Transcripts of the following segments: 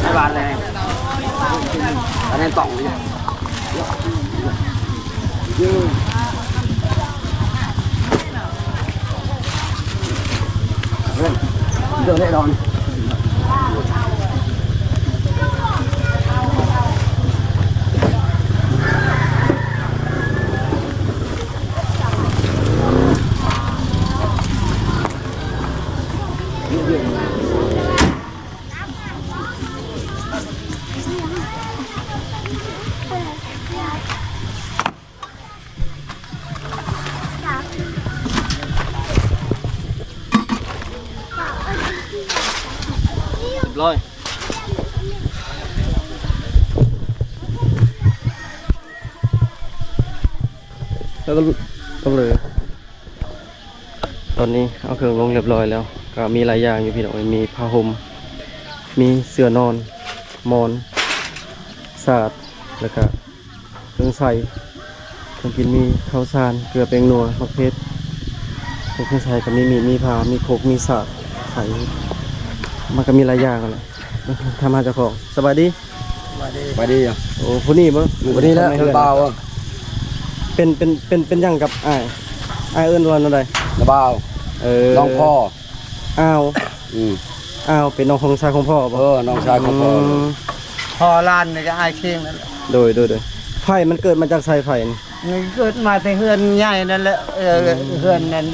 ໃນບ້ານແລ້ວ ອັນນັ້ນຕ້ອງຢູ່ ເລື່ອງແນ່ນອນ. ຮຽບຮ້ອຍ ແລ້ວກໍ ກໍເລີຍ. ຕອນນີ້ເອົາເຄື່ອງລົງຮຽບຮ້ອຍແລ້ວ ກໍມີຫຼາຍຢ່າງຢູ່ພີ່ນ້ອງເອີຍ ມີຜ້າຫົ່ມ ມີເສື່ອນອນ ໝອນ ສາດ ແລ້ວກະເຄື່ອງໃຊ້ ເຄື່ອງກິນ ມີເຂົ້າສານ ເກືອ ແປ້ງນົວ ໝາກເຜັດ ເຄື່ອງໃຊ້ກໍມີມີດ ມີພ້າ ມີຄົກ ມີສາກ ໄຂ ມັນກໍມີຫຼາຍຢ່າງຫັ້ນແຫຼະ. ຖາມຫາເຈົ້າຂອງ ສະບາຍດີ. ສະບາຍດີ. ໂອ້ ຜູ້ນີ້ບໍ່? ຜູ້ນີ້ແຫຼະ ເປັນບ່າວ. ເປັນ ເປັນ ເປັນ ເປັນຫຍັງກັບອ້າຍ? ອ້າຍເອີ້ນວ່າແນວໃດ? ນ້າບ່າວ. ເອີ ນ້ອງພໍ່. ອ້າວ. ອືມ ອ້າວ ເປັນນ້ອງຂອງຊາຍຂອງພໍ່ບໍ່? ເອີ ນ້ອງຊາຍຂອງພໍ່. ອືມ ພໍ່ຫຼານນີ້ກໍອ້າຍຄຽງນັ້ນແຫຼະ. ໂດຍ ໂດຍ ໂດຍ. ໄຟມັນເກີດມາຈາກໃສ ໄຟນີ້? ມັນເກີດມາແຕ່ເຮືອນໃຫຍ່ນັ້ນແຫຼະ. ເອີ ອືມ ເຮືອນນັ້ນ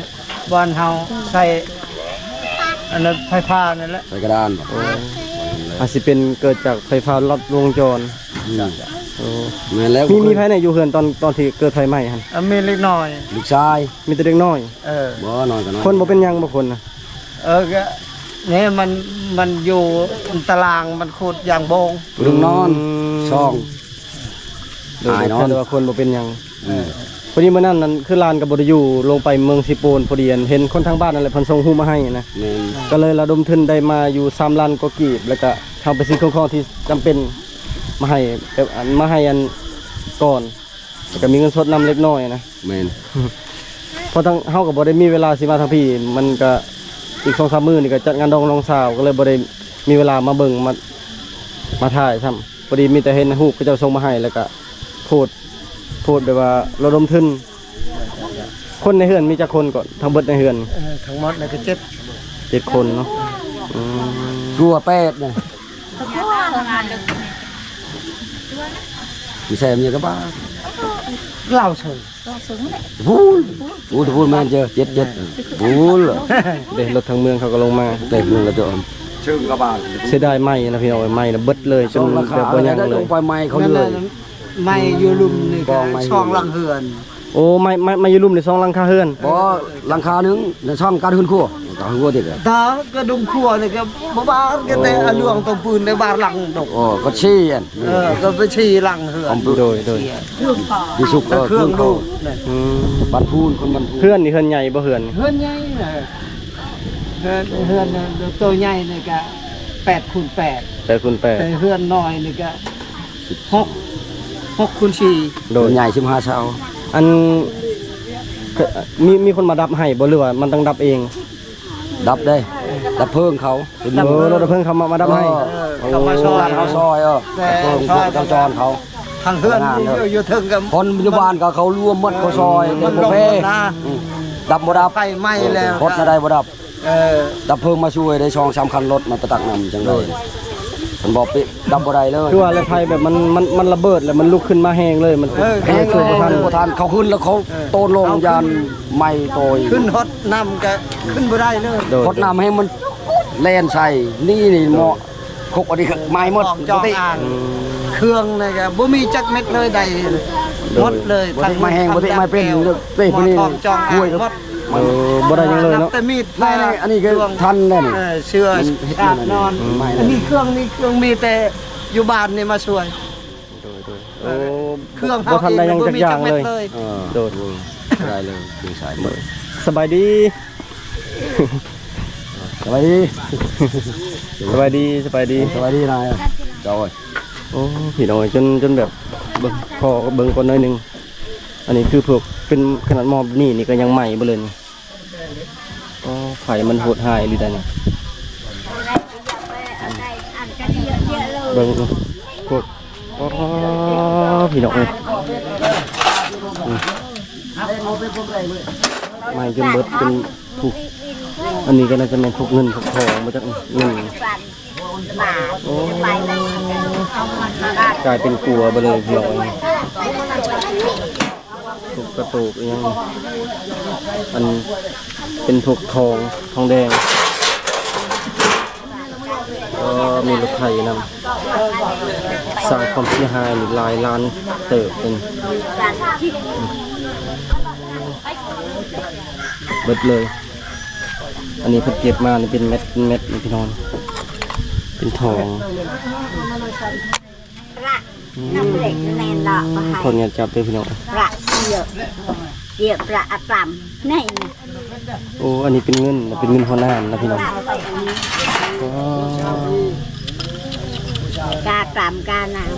ບ່ອນເຮົາໃຊ້ອັນນັ້ນໄຟຟ້ານັ້ນແຫຼະ ໃສ່ກະດານບໍ່? ໂອ້ ອາດຊິເປັນເກີດຈາກໄຟຟ້າລັດວົງຈອນ. ອືມ ໂອ້ ແມ່ນແລ້ວ. ມີ ມີໃຜແດ່ຢູ່ເຮືອນຕອນ ຕອນທີ່ເກີດໄຟໄໝ້ຫັ້ນ? ເອີ ມີເລັກນ້ອຍ ລູກຊາຍ. ມີແຕ່ເດັກນ້ອຍ. ເອີ ບໍ່ ນ້ອຍກໍນ້ອຍ. ຄົນບໍ່ເປັນຫຍັງບໍ່ ຄົນນະ? ເອີ ກໍນີ້ມັນ ມັນຢູ່ຕາລາງ ມັນຂຸດຢ່າງໂບງ ເປັນນອນ ອືມ ຊ່ອງ. ໂດຍ ຄາດວ່າຄົນບໍ່ເປັນຫຍັງ. ອືມ ພໍດີມື້ນັ້ນນັ້ນ ຄືຫຼານກໍບໍ່ໄດ້ຢູ່ ລົງໄປເມືອງເຊໂປນ ພໍດີອັນເຫັນຄົນທາງບ້ານນັ້ນແຫຼະ ເພິ່ນສົ່ງຮູບມາໃຫ້ນະ. ແມ່ນ ກໍເລີຍລະດົມທຶນໄດ້ມາຢູ່ສາມລ້ານກວ່າກີບ ແລ້ວກໍເຮົາໄປຊື້ເຄື່ອງຂອງທີ່ຈຳເປັນມາໃຫ້ ແບບອັນ ມາໃຫ້ອັນກ່ອນ ແລ້ວກໍມີເງິນສົດນຳເລັກນ້ອຍນະ. ແມ່ນ ເພາະທາງເຮົາກໍບໍ່ໄດ້ມີເວລາຊິມາທາງພີ້ ມັນກໍອີກສອງສາມມື້ນີ້ກໍຈັດງານດອງນ້ອງສາວ ກໍເລີຍບໍ່ໄດ້ມີເວລາມາເບິ່ງ ມາ ມາຖ່າຍຊ້ຳ. ພໍດີມີແຕ່ເຫັນຮູບເຂົາເຈົ້າສົ່ງມາໃຫ້ ແລ້ວກະໂພສ ໂພສແບບວ່າລະດົມທຶນ. ຄົນໃນເຮືອນມີຈັກຄົນເກາະ ທັງເບິດໃນເຮືອນ? ເອີ ທັງໝົດແລ້ວກໍເຈັດ ເຈັດຄົນເນາະ. ອືມ ກວ່າແປດນະ ຢູ່ໃສເມຍກໍບ້າ ລາວເຊີງ. ພຸ້ນ ໂອ້ ພຸ້ນແມ່ນເຈີ ເຈັດເຈັດ ພຸ້ນ. ເດ້ ລົດທາງເມືອງເຂົາກໍລົງມາ ເຕັມເມືອງລະຈອມ ເຊີງກະບານ. ເສຍດາຍໄມ້ນະພີ່ນ້ອງເອີຍ ໄມ້ນະເບິດເລີຍ ຈົນແບບບໍ່ຍັງເລີຍ. ໄຟໄໝ້ເຂົາເລີຍ ໄມ້ຢູ່ລຸ່ມນີ້ກໍສອງຫຼັງເຮືອນ. ໂອ້ ໄມ້ ໄມ້ ໄມ້ຢູ່ລຸ່ມນີ້ສອງຫຼັງຄາເຮືອນ. ບໍ່ ຫຼັງຄາໜຶ່ງໃນຊ່ອງກັດເຮືອນຄົວ ກັດເຮືອນຄົວຕິດ. ຕາ ກະດຸງຄົວນີ້ກໍບໍ່ບານ ກໍແຕ່ອາຫຼວງຕົງປືນໃນບ້ານຫຼັງດົກ. ໂອ້ ກໍຊີ້ອັນ ເອີ ກໍໄປຊີ້ຫຼັງເຮືອນ. ໂດຍ ໂດຍ ທີ່ສຸກ ເອີ ເຄື່ອງລູກ. ອືມ ບ້ານພູນ ຄົນບ້ານພູນ. ເຮືອນນີ້ເຮືອນໃຫຍ່ບໍ່ ເຮືອນ? ເຮືອນໃຫຍ່ນະ ເຮືອນ ເຮືອນໂຕໃຫຍ່ນີ້ກະແປດຄູນແປດ ແປດຄູນແປດ ແຕ່ເຮືອນນ້ອຍນີ້ກະຫົກ ຫົກຄູນສີ່. ໂດຍ ໃຫຍ່ສິບຫ້າເສົາ. ອັນ ມີ ມີຄົນມາດັບໃຫ້ບໍ່ ຫຼືວ່າມັນຕ້ອງດັບເອງ? ດັບເດ້ ດັບເພີງເຂົາ. ເອີ ລົດດັບເພີງເຂົາມາ ມາດັບໃຫ້. ເອີ ເຂົາມາຊ່ອຍ ເຂົາຊ່ອຍ ເອີ ແຕ່ເພິ່ນ ເຂົາຈອນເຂົາ ທາງເຮືອນ ທາງງານເດີ ຢູ່ ຢູ່ເທິງກໍ ຄົນຢູ່ບ້ານກໍເຂົາລວມໝົດ ເຂົາຊ່ອຍ ມັນ ແຕ່ບໍ່ແພ້ ລົງໝົດນະ ອືມ ດັບບໍ່ດັບ ໄຟໄໝ້ແລ້ວ ເອີ ຫົດນະໄດ້ບໍ່ດັບ ເອີ ດັບເພີງມາຊ່ວຍໄດ້ສອງສາມຄັນລົດນະ ໄປຕັກນ້ຳຈັ່ງໃດ ໂດຍ ເພິ່ນບອກປິ ດັບບໍ່ໄດ້ເລີຍ ຄືວ່າແລ້ວໄຟແບບມັນ ມັນ ມັນລະເບີດແລ້ວມັນລຸກຂຶ້ນມາແຮງເລີຍ ມັນ ເອີ ແຮງເລີຍ ບໍ່ທັນ ບໍ່ທັນ ເຂົາຂຶ້ນແລ້ວເຂົາ ເອີ ໂຕນລົງ ເຂົາ ຢ້ານໄໝ້ໂຕຍ ຂຶ້ນຮອດນ້ຳກໍຂຶ້ນບໍ່ໄດ້ເລີຍ ໂດຍ ຮອດນ້ຳແຮງມັນແລ່ນໃສ່ ນີ້ ນີ້ເໝາະ ໂດຍ ຄົກອັນນີ້ກໍໄໝ້ໝົດ ຂອງຈອງອ່າງ ບໍ່ຕິ ອືມ ເຄື່ອງນີ້ກໍບໍ່ມີຈັກເມັດເລີຍ ໄດ້ ໂດຍ ໝົດເລີຍ ບໍ່ຕິ ທັງ ໄໝ້ແຮງ ທັງ ບໍ່ຕິ ໄໝ້ເປັນ ເປັນ ເປັນ ໝໍ້ທອງຈອງອ່າງ ເອີ ໝົດ ເອີ ບໍ່ໄດ້ຫຍັງເລີຍເນາະ ນັບແຕ່ມີດ ນີ້ ນີ້ ອັນນີ້ຄືທັນແລ້ວນີ້ ເອີ ເຊືອ ອືມ ອາບນອນ ອືມ ອັນນີ້ເຄື່ອງ ນີ້ເຄື່ອງ ມີແຕ່ຢູ່ບ້ານນີ້ມາຊ່ວຍ ໂດຍ ໂດຍ ເອີ ໂອ້ ເຄື່ອງເຮົາ ບໍ່ທັນໄດ້ຫຍັງຈັກຢ່າງເລີຍ ບໍ່ມີຈັກເມັດເລີຍ ເອີ ໂດຍ ບໍ່ໄດ້ເລີຍ ສະບາຍດີ ສະບາຍດີ ສະບາຍດີ ສະບາຍດີ ສະບາຍດີນາຍ ເຈົ້າເອີຍ ໂອ້ ພີ່ນ້ອງເອີຍ ຈົນ ຈົນແບບ ເບິ່ງ ຂໍເບິ່ງກ່ອນໜ້ອຍໜຶ່ງ ອັນນີ້ຄືພວກເປັນຂະໜາດໝໍ້ນີ້ ນີ້ກໍຍັງໄໝ້ເບິດເລີຍນີ້ ອໍ ໄຟມັນໂຫດຮ້າຍອີ່ຫຼີໃດ໋ນີ້ ເບິ່ງພວກ ອໍ ພີ່ນ້ອງເອີຍ ອືມ ໄໝ້ຈົນເບິດ ຈົນ ຜູ້ ອັນນີ້ກໍໜ້າຈະແມ່ນພວກເງິນພວກທອງ ບໍ່ຈັກ ເງິນ ໂອ້ ກາຍເປັນກົວໄປເລີຍ ພີ່ນ້ອງເອີຍ ພວກກະໂຕກອີ່ຫຍັງ ອັນເປັນພວກທອງ ທອງແດງ ກໍມີລົດໄຖນຳ ສ້າງຄວາມເສຍຫາຍຫຼາຍລ້ານເຕີບເປັນ ເບິດເລີຍ ອັນນີ້ເພິ່ນເກັບມານີ້ເປັນແມັດ ເປັນແມັດນີ້ ພີ່ນ້ອງ ເປັນທອງ ປະ ອືມ ນ້ຳເຫຼັກແມ່ນເນາະ ບໍ່ໃຫ້ ຄົນງານຈັບເດີພີ່ນ້ອງ ປະ ເຍອະ ເຍອະ ປະອາກຳ ນີ້ນະ ໂອ້ ອັນນີ້ເປັນເງິນນະ ເປັນເງິນຫົວໜ້ານະພີ່ນ້ອງ ປະໄປອັນນີ້ ອໍ ກາກຳການ້ຳ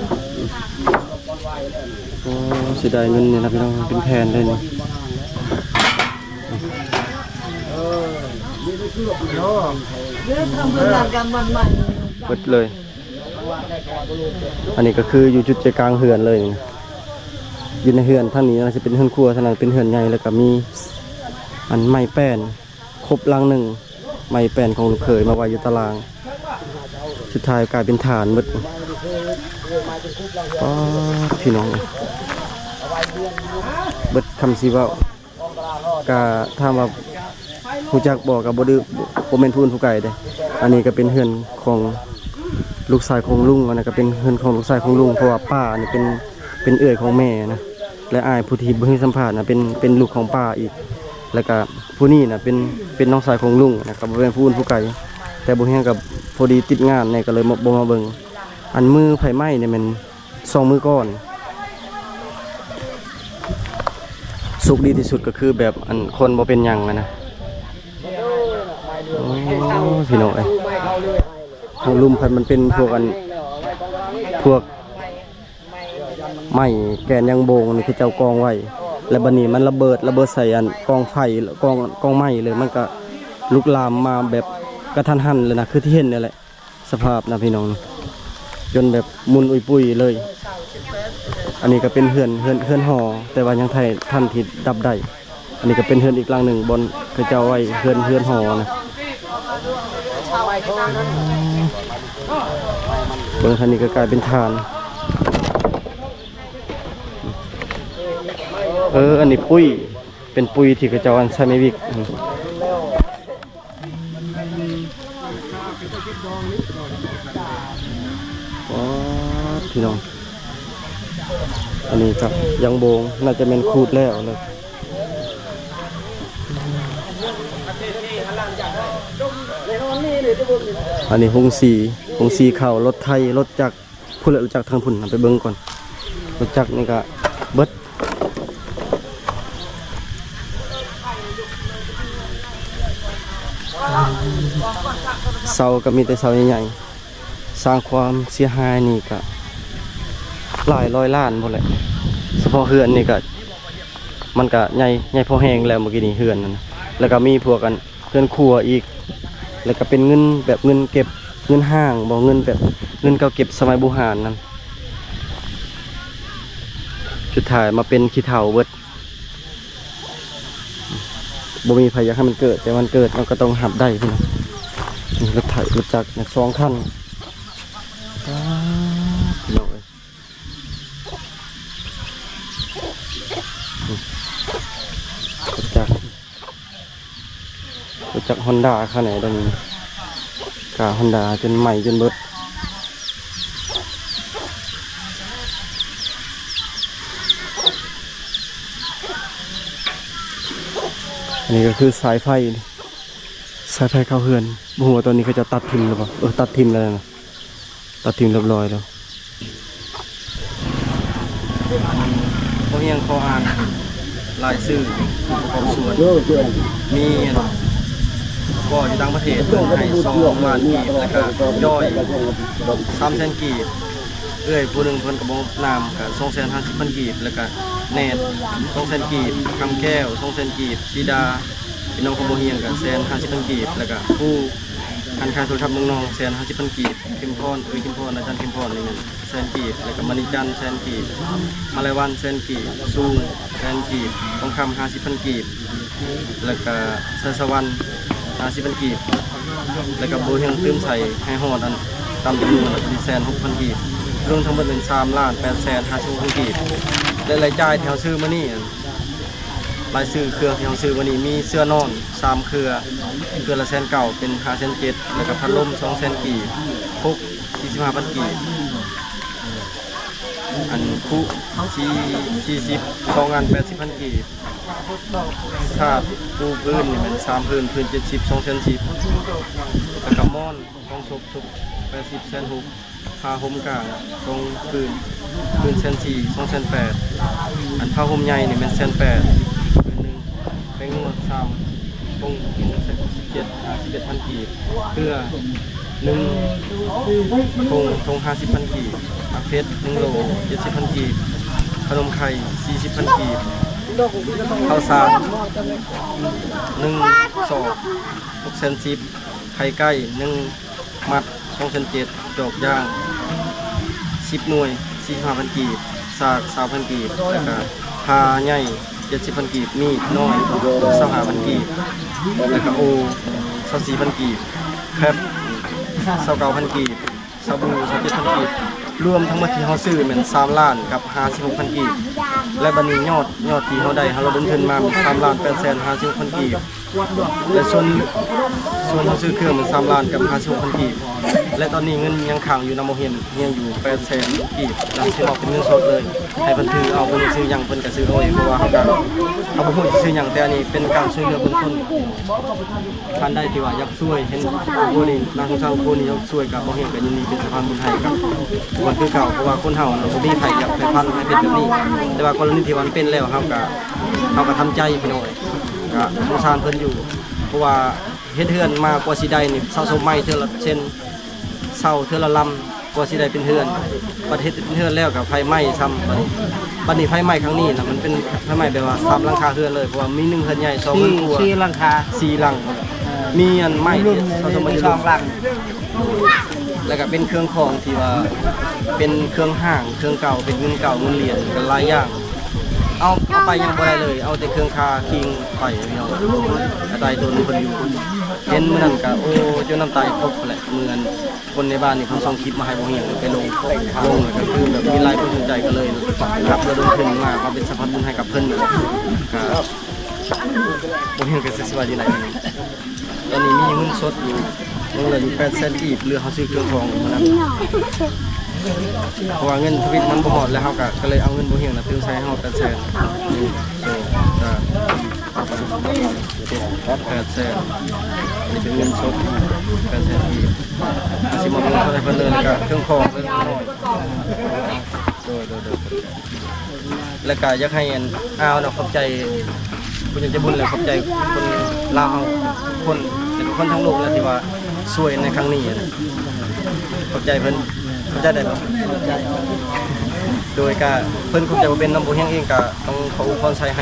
ໂອ້ ເສຍດາຍເງິນນີ້ນະພີ່ນ້ອງ ເປັນແຜ່ນເລີຍນີ້ ເບິດເລີຍ. ອັນນີ້ກໍຄືຢູ່ຈຸດໃຈກາງເຮືອນເລີຍນີ້ນະ ຢູ່ໃນເຮືອນທາງນີ້ນະ ຊິເປັນເຮືອນຄົວ ທາງນັ້ນເປັນເຮືອນໃຫຍ່ ແລ້ວກໍມີອັນໄມ້ແປ້ນຄົບຫຼັງໜຶ່ງ ໄມ້ແປ້ນຂອງລູກເຂີຍມາໄວ້ຢູ່ຕາລ່າງ ສຸດທ້າຍກາຍເປັນຖ່ານເບິດ. ປາດ ພີ່ນ້ອງເອີຍ ເບິດຄຳຊິເວົ້າ. ກະຖາມວ່າຮູ້ຈັກບໍ່ ກະບໍ່ດື້ ບໍ່ແມ່ນຜູ້ອື່ນຜູ້ໄກເດ້. ອັນນີ້ກະເປັນເຮືອນຂອງລູກຊາຍຂອງລຸງ ອັນນັ້ນກະເປັນເຮືອນຂອງລູກຊາຍຂອງລຸງ ເພາະວ່າປ້ານີ້ເປັນ ເປັນເອື້ອຍຂອງແມ່ນະ ແລະ ອ້າຍຜູ້ທີ່ບໍ່ໃຫ້ສຳພາດນະ ເປັນ ເປັນລູກຂອງປ້າອີກ ແລ້ວກະຜູ້ນີ້ນະເປັນ ເປັນນ້ອງຊາຍຂອງລຸງນະ ກະບໍ່ແມ່ນຜູ້ອື່ນຜູ້ໄກ ແຕ່ບໍ່ແຮງກະພໍດີຕິດງານແດ່ ກະເລີຍບໍ່ມາເບິ່ງ. ອັນມື້ໄຟໄໝ້ນີ້ແມ່ນ ສອງມື້ກ່ອນ ໂຊກດີທີ່ສຸດກໍຄືແບບ ອັນ ຄົນບໍ່ເປັນຫຍັງຫັ້ນນະ. ໂອ້ ພີ່ນ້ອງເອີຍ ທາງລຸ່ມພັດມັນເປັນພວກ ອັນ ພວກໄມ້ແກ່ນຍາງໂບງນີ້ ເຂົາເຈົ້າກອງໄວ້ ແລ້ວບັດນີ້ມັນລະເບີດ ລະເບີດໃສ່ ອັນ ກອງໄຟ ກອງ ກອງໄມ້ເລີຍ ມັນກະລຸກລາມມາແບບກະທັນຫັນເລີຍນະ ຄືທີ່ເຫັນນີ້ແຫຼະ. ສະພາບນະພີ່ນ້ອງ ຈົນແບບໝຸ່ນອຸຍປຸຍເລີຍ. ອັນນີ້ກະເປັນເຮືອນ ເຮືອນ ເຮືອນຫໍ ແຕ່ວ່າຍັງໄທ ທັນທີ່ດັບໄດ້. ອັນນີ້ກະເປັນເຮືອນອີກຫຼັງໜຶ່ງ ບ່ອນເຂົາເຈົ້າໄວ້ເຮືອນ ເຮືອນຫໍນະ. ເບິ່ງທາງນີ້ກະກາຍເປັນຖ່ານ. ເອີ ອັນນີ້ປຸ້ຍ ເປັນປຸ້ຍທີ່ເຂົາເຈົ້າ ອັນ ໃສ່ໄມ້ວິກ. ອໍ ພີ່ນ້ອງ ອັນນີ້ກະຍາງໂບງ ໜ້າຈະແມ່ນຂູດແລ້ວເລີຍ. ອັນນີ້ໂຮງສີ ໂຮງສີເຂົ້າ ລົດໄຖ ລົດຈັກ ພຸ້ນແຫຼະ ລົດຈັກທາງພຸ້ນ ໄປເບິ່ງກ່ອນ ລົດຈັກນີ້ກະເບິດ ເສົາກະມີແຕ່ເສົາໃຫຍ່ໆ ສ້າງຄວາມເສຍຫາຍນີ້ກະຫຼາຍຮ້ອຍລ້ານພຸ້ນແຫຼະ. ສະເພາະເຮືອນນີ້ກະ ມັນກະໃຫຍ່ ໃຫຍ່ພໍແຮງແລ້ວ ເມື່ອກີ້ນີ້ເຮືອນນັ້ນ ແລ້ວກະມີພວກ ອັນ ເຮືອນຄົວອີກ ແລ້ວກະເປັນເງິນແບບເງິນເກັບ ເງິນຫ້າງບໍ ເງິນແບບເງິນເກົ່າເກັບສະໄໝບູຮານນັ້ນ. ສຸດທ້າຍມາເປັນຂີ້ເຖົ້າເບິດ. ບໍ່ມີໃຜຢາກໃຫ້ມັນເກີດ, ແຕ່ມັນເກີດເນາະ ກໍຕ້ອງຮັບໄດ້ພີ່ນ້ອງ. ນີ້ລົດໄຖ ລົດຈັກສອງຄັນ. ປາດ ພີ່ນ້ອງເອີຍ ລົດຈັກ ຮູ້ຈັກຮອນດ້າຄັນໃດດຽວນີ້ ກາຮອນດ້າຈົນໄໝ້ຈົນເບິດ. ອັນນີ້ກໍຄືສາຍໄຟ, ສາຍໄຟເຂົ້າເຮືອນ. ບໍ່ຮູ້ວ່າຕອນນີ້ເຂົາເຈົ້າຕັດຖິ້ມຫຼືບໍ່? ເອີ ຕັດຖິ້ມແລ້ວນະ. ຕັດຖິ້ມຮຽບຮ້ອຍແລ້ວ. ພໍຮຽງຂໍອ່ານລາຍຊື່ຜູ້ປະກອບສ່ວນ ມີ ພໍ່ຢູ່ຕ່າງປະເທດ ເພິ່ນໃຫ້ສອງລ້ານກີບ ແລ້ວກະຈ້ອຍສາມແສນກີບ, ເອື້ອຍຜູ້ໜຶ່ງເພິ່ນກໍບໍ່ນາມ ກະສອງແສນຫ້າສິບພັນກີບ, ແລ້ວກະແນດສອງແສນກີບ, ຄຳແກ້ວສອງແສນກີບ, ສີດາ ພີ່ນ້ອງຂອງບໍ່ຮຽງກະແສນຫ້າສິບພັນກີບ, ແລ້ວກະຜູ້ ຮ້ານຂາຍໂທລະທັບເມືອງນອງ ແສນຫ້າສິບພັນກີບ, ເຂັມພອນ ເອີຍ ເຂັມພອນ ອາຈານເຂັມພອນ ນີ້ແມ່ນແສນກີບ, ແລ້ວກໍມະນີຈັນ ແສນກີບ, ມາລາຍວັນ ແສນກີບ, ສູງ ແສນກີບ, ທອງຄຳ ຫ້າສິບພັນກີບ, ແລ້ວກໍໄຊສະຫວັນ ຫ້າສິບພັນກີບ, ແລ້ວກໍບໍ່ຮຽງຕື່ມໃສ່ໃຫ້ຮອດອັນຕາມຈຳນວນ ແສນຫົກພັນກີບ, ລວມທັງໝົດເປັນສາມລ້ານແປດແສນຫ້າສິບຫົກພັນກີບ ແລະ ລາຍຈ່າຍທີ່ເຮົາຊື້ມື້ນີ້ ລາຍຊື່ເຄື່ອງທີ່ເຮົາຊື້ມື້ນີ້ມີເສື່ອນອນສາມເຄືອ, ເຄືອລະແສນເກົ້າ ເປັນຫ້າແສນເຈັດ, ແລ້ວກະພັດລົມສອງແສນກີບ, ຄົກສີ່ສິບຫ້າພັນກີບ, ອັນຄຸສີ່ ສີ່ສິບ ສອງອັນແປດສິບພັນກີບ, ສາດປູພື້ນນີ້ແມ່ນສາມພື້ນ, ພື້ນເຈັດສິບ ສອງແສນສິບ, ແລ້ວກະໝອນສອງສົບ, ສົບແປດສິບ ແສນຫົກ. ຜ້າຫົ່ມກາງສອງຜືນ, ຜືນແສນສີ່ ສອງແສນແປດ, ອັນຜ້າຫົ່ມໃຫຍ່ນີ້ແມ່ນແສນແປດຜືນໜຶ່ງ, ແປ້ງນົວດສາມຖົງ ຖົງສິບເຈັດ ຫ້າສິບເອັດພັນກີບ, ເກືອໜຶ່ງຖົງ ຖົງຫ້າສິບພັນກີບ, ໝາກເຜັດໜຶ່ງໂລເຈັດສິບພັນກີບ, ຂະໜົມໄຂ່ສີ່ສິບພັນກີບ, ເຂົ້າສານໜຶ່ງສອບຫົກແສນສິບ, ໄຂ່ໄກ່ໜຶ່ງ ມັດສອງແສນເຈັດ, ຈອກຢາງສິບໜ່ວຍສີ່ສິບຫ້າພັນກີບ, ສາກຊາວພັນກີບ, ແລ້ວກະພາໃຫຍ່ເຈັດສິບພັນກີບ, ມີດນ້ອຍຊາວຫ້າພັນກີບ, ແລ້ວກະໂອຊາວສີ່ພັນກີບ, ແຄັບຊາວເກົ້າພັນກີບ, ສາບູຊາວເຈັດພັນກີບ, ລວມທັງໝົດທີ່ເຮົາຊື້ແມ່ນສາມລ້ານກັບຫ້າສິບຫົກພັນກີບ ແລະ ບັດນີ້ຍອດ ຍອດທີ່ເຮົາໄດ້ ເຮົາລະດົມທຶນມາແມ່ນສາມລ້ານແປດແສນຫ້າສິບຫົກພັນກີບ. ແລະ ສ່ວນ ສ່ວນເຮົາຊື້ເຄື່ອງແມ່ນສາມລ້ານກັບຫ້າສິບຫົກພັນກີບ ແລະ ຕອນນີ້ເງິນຍັງຄ້າງຢູ່ນຳບໍ່ຮຽງ ຮຽງຢູ່ແປດແສນກີບ ແລ້ວຊິມອບເປັນເງິນສົດເລີຍ ໃຫ້ເພິ່ນຖືເອົາ. ເພິ່ນຢາກຊື້ຫຍັງເພິ່ນກະຊື້ເອົາເອງ ເພາະວ່າເຮົາກະ ເຮົາບໍ່ຮູ້ຊິຊື້ຫຍັງ ແຕ່ອັນນີ້ເປັນການຊ່ວຍເຫຼືອເບື້ອງຕົ້ນ. ທ່ານໃດທີ່ວ່າຢາກຊ່ວຍ ເຫັນຄົນນີ້ໜ້າສົງສານ ຄົນນີ້ຢາກຊ່ວຍ ກະບໍ່ຮຽງກະຍິນດີເປັນສະພານບຸນໃຫ້ກັບທຸກຄົນຄືເກົ່າ ເພາະວ່າຄົນເຮົາບໍ່ມີໃຜຢາກໃຫ້ພັນໃຫ້ເປັນແບບນີ້ ແຕ່ວ່າກໍລະນີທີ່ວ່າມັນເປັນແລ້ວ ເຮົາກະ ເຮົາກະທຳໃຈພີ່ນ້ອງເອີຍ ກະສົງສານເພິ່ນຢູ່ ເພາະວ່າ ເຮັດເຮືອນມາກວ່າຊິໄດ້ນີ້ ສະສົມໄມ້ເທື່ອລະເຊັ່ນ ເຊົ່າເທື່ອລະລຳກວ່າຊິໄດ້ເປັນເຮືອນ ບັດເຮັດເປັນເຮືອນແລ້ວກໍໄຟໄໝ້ຊ້ຳ ບັດນີ້ ບັດນີ້ໄຟໄໝ້ຄັ້ງນີ້ນະ ມັນເປັນໄຟໄໝ້ແບບວ່າຊ້ຳຫຼັງຄາເຮືອນເລີຍ ເພາະວ່າມີໜຶ່ງເຮືອນໃຫຍ່ ສອງເຮືອນຄົວ ສີ່ຫຼັງຄາ ສີ່ຫຼັງ ເອີ ມີອັນໄມ້ທີ່ສະສົມມາຢູ່ ມີສອງຫຼັງ ແລ້ວກໍເປັນເຄື່ອງຂອງທີ່ວ່າເປັນເຄື່ອງຫ້າງ ເຄື່ອງເກົ່າ ເປັນເງິນເກົ່າເງິນຫຼຽນ ກໍຫຼາຍຢ່າງ ເອົາ ເອົາໄປຫຍັງບໍ່ໄດ້ເລີຍ ເອົາແຕ່ເຄື່ອງຄາຄີງໄປ ພີ່ນ້ອງ ກະໄດ້ຕົນເພິ່ນຢູ່ ເຫັນມື້ນັ້ນກະ ໂອ້ ຈົນນ້ຳຕາຈະຕົກພຸ້ນແຫຼະ ມື້ອັນ ຄົນໃນບ້ານນີ້ເພິ່ນສົ່ງຄລິບມາໃຫ້ບໍ່ຮຽງ ໄປລົງ ລົງ ແລ້ວກະຄືແບບມີຫຼາຍຄົນສົນໃຈ ກະເລີຍຮັບລະດົມທຶນມາ ມາເປັນສະພານບຸນໃຫ້ກັບເພິ່ນ ກະ ບໍ່ຮຽງກະຊິວ່າຈັ່ງໃດ ຕອນນີ້ມີເງິນສົດຢູ່ ຍັງເຫຼືອຢູ່ແປດແສນກີບ ເຫຼືອເຮົາຊື້ເຄື່ອງຂອງມື້ນັ້ນ ເພາະວ່າເງິນທະວິດມັນບໍ່ຮອດ ແລ້ວເຮົາກະ ກະເລີຍເອົາເງິນບໍ່ຮຽງນະ ຕື່ມໃສ່ໃຫ້ເຮົາແປດແສນ ນີ້ ໂຊ ກະ ແປດແສນ ອັນນີ້ເປັນເງິນສົດ ແປດແສນກີບ ຊິມອບເງິນສົດໃຫ້ເພິ່ນເລີຍ ແລ້ວກະເຄື່ອງຂອງເລີຍ ໂດຍ ໂດຍ ໂດຍ ແລ້ວກະຢາກໃຫ້ອັນ ອາວເນາະ ຂອບໃຈຜູ້ໃຫຍ່ໃຈບຸນ ແລະ ຂອບໃຈຄົນລາວເຮົາທຸກຄົນ ແລະ ທຸກຄົນທັງໂລກແຫຼະ ທີ່ວ່າຊ່ວຍໃນຄັ້ງນີ້ນະ ຂອບໃຈເພິ່ນ ຂອບໃຈໄດ້ບໍ່? ໂດຍກະເພິ່ນຂອບໃຈບໍ່ເປັນນຳ ບໍ່ຮຽງເອງກະຕ້ອງຂໍອວຍພອນໃສ່ໃ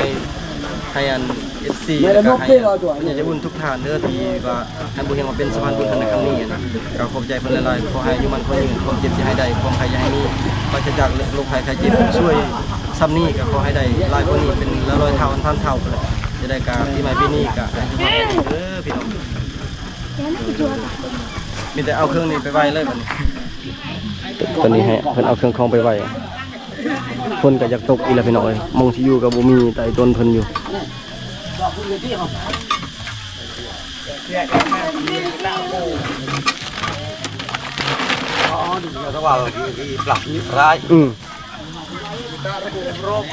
ຫ້ ໃຫ້ອັນ ເອັຟຊີ ແລ້ວກໍໃຫ້ຜູ້ໃຫຍ່ໃຈບຸນທຸກທ່ານເດີ ທີ່ວ່າໃຫ້ບໍ່ຮຽງມາເປັນສະພານບຸນໃນຄັ້ງນີ້ນະ ກໍຂອບໃຈເພິ່ນຫຼາຍໆ. ຂໍໃຫ້ອາຍຸໝັ້ນຂວັນຍືນ ຄວາມເຈັບຢ່າໃຫ້ໄດ້ ຄວາມໄຂ້ຢ່າໃຫ້ມີ ປາສະຈາກໂລກໄພໄຂ້ເຈັບ ຊ່ວຍຊ່ຳນີ້ກໍຂໍໃຫ້ໄດ້ຫຼາຍກວ່ານີ້ ເປັນຮ້ອຍໆເທົ່າ ພັນໆເທົ່າພຸ້ນແຫຼະ. ຈະໄດ້ກະປີໃໝ່ປີນີ້ກະໃຫ້ທຸກຄົນເດີພີ່ນ້ອງ. ມີແຕ່ເອົາເຄື່ອງນີ້ໄປໄວ້ເລີຍບັດນີ້. ຕອນນີ້ໃຫ້ເພິ່ນເອົາເຄື່ອງຂອງໄປໄວ້. ຝົນກໍຢາກຕົກອີກແລ້ວພີ່ນ້ອງເອີຍ ໝ່ອງຊິຢູ່ກໍບໍ່ມີ ໃຕ້ຕົ້ນເພິ່ນຢູ່. ອືມ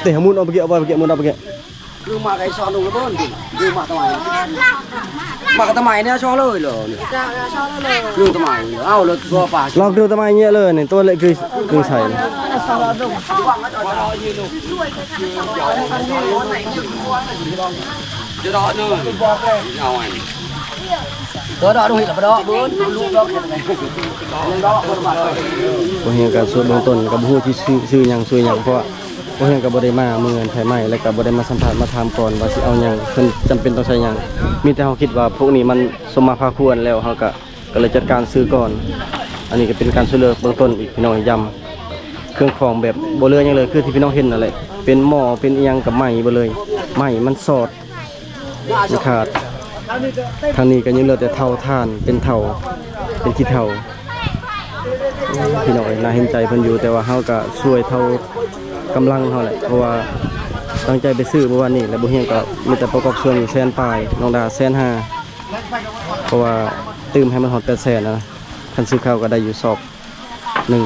ເຕະໝູນອອກໄປເກະ ເອົາໄປເກະ ໝູນອອກໄປເກະ. ຄືມາໄກຊອນລົງລະເບີນ ຄືມາທຳໄມ ມາກະທຳໄມເນຍ ຊອເລີຍເລີຍ ຄືທຳໄມ ເອົາລົດຕົວປາ ລອກດູທຳໄມເຍອະເລີຍນີ້ ຕົວເລັກຄື ຄືໃສ ຈະດອກເນີ ເອົາອັນ ຕົວດອກດູເຫັນລະບໍ່ດອກ ບໍ່ຮູ້ດອກ ບໍ່ຮູ້ດອກ ບໍ່ຮູ້ດອກ. ບໍ່ຮຽງກະສວດເບື້ອງຕົ້ນ ກໍບໍ່ຮູ້ຊິຊື້ ຊື້ຫຍັງ ຊ່ວຍຫຍັງ ເພາະວ່າ ພວກເຮົາກໍບໍ່ໄດ້ມາເມືອງໄທໃໝ່ ແລະກໍບໍ່ໄດ້ມາສຳພາດມາຖາມກ່ອນວ່າຊິເອົາຫຍັງ ເພິ່ນຈຳເປັນຕ້ອງໃຊ້ຫຍັງ. ມີແຕ່ເຮົາຄິດວ່າພວກນີ້ມັນສົມມາພາຄວນແລ້ວ ເຮົາກໍ ກໍເລີຍຈັດການຊື້ກ່ອນ. ອັນນີ້ກໍເປັນການຊ່ວຍເຫຼືອເບື້ອງຕົ້ນອີກ ພີ່ນ້ອງ ຢ້ຳເຄື່ອງຂອງແບບບໍ່ເຫຼືອຫຍັງເລີຍ ຄືທີ່ພີ່ນ້ອງເຫັນນັ້ນແຫຼະ ເປັນໝໍ້ເປັນອີ່ຫຍັງກໍໄໝ້ເບິດເລີຍ ໄໝ້ມັນສອດ ມັນຂາດ. ທາງນີ້ກໍຍັງເຫຼືອແຕ່ເຖົ້າຖ່ານ ເປັນເຖົ້າ ເປັນຂີ້ເຖົ້າ. ໂອ້ ພີ່ນ້ອງເອີຍ ໜ້າເຫັນໃຈເພິ່ນຢູ່ ແຕ່ວ່າເຮົາກໍຊ່ວຍເທົ່າກຳລັງເຮົາແຫຼະ ເພາະວ່າຕັ້ງໃຈໄປຊື້ມື້ວານນີ້ ແລ້ວບໍ່ຮຽງກໍມີແຕ່ປະກອບສ່ວນຢູ່ແສນປາຍ ນ້ອງດາແສນຫ້າ ເພາະວ່າຕື່ມໃຫ້ມັນຮອດແປດແສນນະ ຄັນຊື້ເຂົ້າກໍໄດ້ຢູ່ຊອກໜຶ່ງ.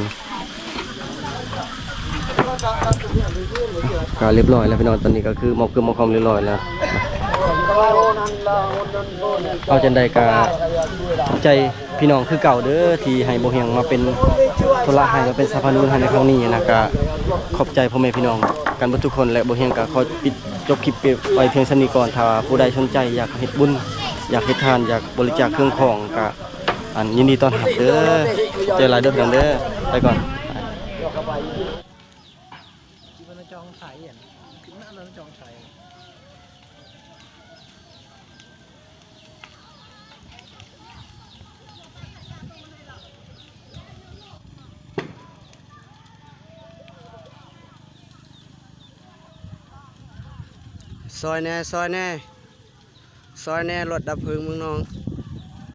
ກໍຮຽບຮ້ອຍແລ້ວພີ່ນ້ອງ ຕອນນີ້ກໍຄືມອບເຄື່ອງມອບຂອງຮຽບຮ້ອຍແລ້ວ. ເອົາຈັ່ງໃດກໍຂອບໃຈພີ່ນ້ອງຄືເກົ່າເດີ ທີ່ໃຫ້ບໍ່ຮຽງມາເປັນທຸລະໃຫ້ ມາເປັນສະພານບຸນໃຫ້ໃນຄັ້ງນີ້ນະ. ກໍຂອບໃຈພໍ່ແມ່ພີ່ນ້ອງກັນເບິດທຸກຄົນ ແລະ ບໍ່ຮຽງກໍຂໍປິດ ຈົບຄລິບໄວ້ພຽງສ່ຳນີ້ກ່ອນ. ຖ້າວ່າຜູ້ໃດສົນໃຈຢາກເຮັດບຸນ ຢາກເຮັດທານ ຢາກບໍລິຈາກເຄື່ອງຂອງ ກໍ ອັນ ຍິນດີຕ້ອນຮັບເດີ. ເຈີຫຼາຍເດີພີ່ນ້ອງເດີ. ໄປກ່ອນ. ຊ່ອຍແດ່ ຊ່ອຍແດ່ ຊ່ອຍແດ່ ລົດດັບເພີງເມືອງນອງ.